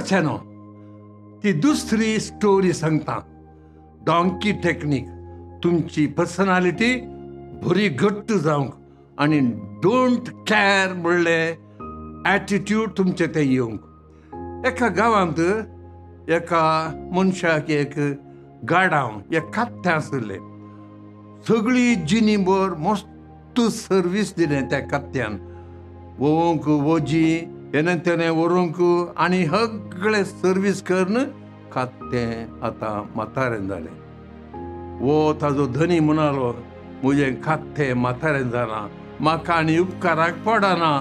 मोगाच्यानो ती दुसरी स्टोरी सांगता, डॉंकी टेक्नीक. तुमची पर्सनालिटी बरी घट्ट जावंक आनी don't care म्हणलें एटिट्यूड तुमचें तें येवंक. एका गांवांत एका मनशाक एक गाडांव एक कात्तें आशिल्लें. सगळी जिनी भर मस्त सर्वीस दिलें त्या कात्यान, वोवंक वोजी येने तेणे व्हरूंक आनी सगळें सर्वीस करून कात्तें आतां म्हातारें जालें. वो ताजो धनी म्हणालो, म्हजें कात्तें म्हातारें जालां, म्हाका आनी उपकाराक पडना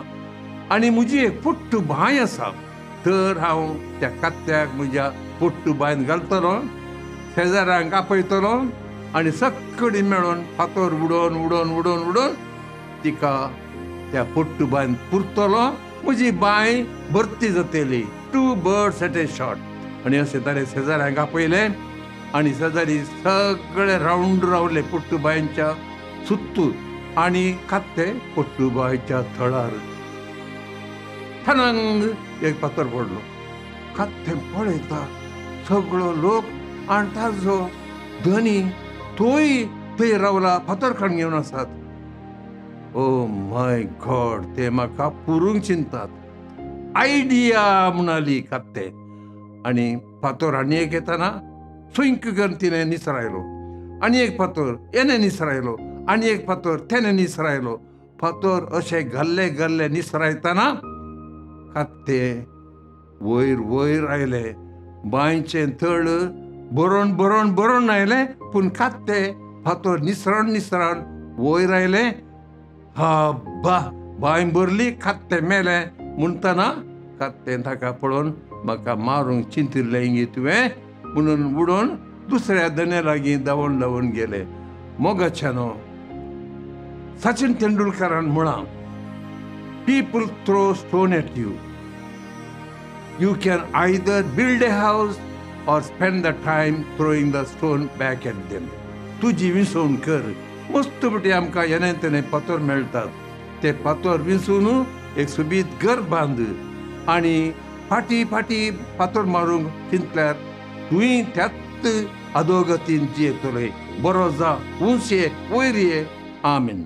आनी म्हजी एक पोट्टू बांय आसा, तर हांव त्या कात्याक म्हज्या पोट्टू बांयन घालतलो, शेजाऱ्यांक आपयतलो आनी सगळीं मेळून फातर उडोवन उडोवन उडोवन उडोवन तिका त्या पोट्टू बांयन पुरतलो, म्हजी बांय भरती जातली. 2 birds at a shot. आनी अशें ताणें शेजाऱ्यांक आपयलें आनी शेजारी सगळे रावंड रावले पोट्टू बांयच्या सुत्तू आनी कात्ते पोट्टू बांयच्या थळार. ठनंग एक फातर पडलो. कात्ते पळयता सगळो लोक आनी ताजो धनी तोय थंय रावला, फातर काडून घेवन आसात. ओ my God, ते म्हाका पुरूंक चिंतात. आयडिया म्हणाली कात्ते. आनी फातर आनी एक येताना सुंक करून तिणें निसरायलो, आनी एक फातर येणे निसरायलो, आनी एक फातर तेणे निसरायलो. फातर अशे घाल्ले घाल्ले निसरायतना कात्ते वयर वयर आयले, बांयचें तळ भरोन भरोन भरोन आयलें, पूण कात्ते फातर निसरण निसरण वयर आयलें. हा बा, बांय भरली, कात्ते मेलें. म्हणटना कात्तें ताका पळोवन म्हाका मारूंक चिंतिल्लें गे तुवें म्हणून उडोवन दुसऱ्या धन्या लागीं धांवून धांवून गेले. मोगाच्यानो, सचिन तेंडुलकरान म्हळां, people throw stone at you, you can either build a house or spend the time throwing the stone back at them. तुजी विसवण कर. मस्त पटी आमकां येने तेने फातर मेळटात, ते फातर विंचून एक सोबीत घर बांद आनी फाटी फाटी फातर मारूंक चिंतल्यार तुवें त्याच अधोगतीन जियेतले. बरो जा, उंच ये, वयर ये. आमीन.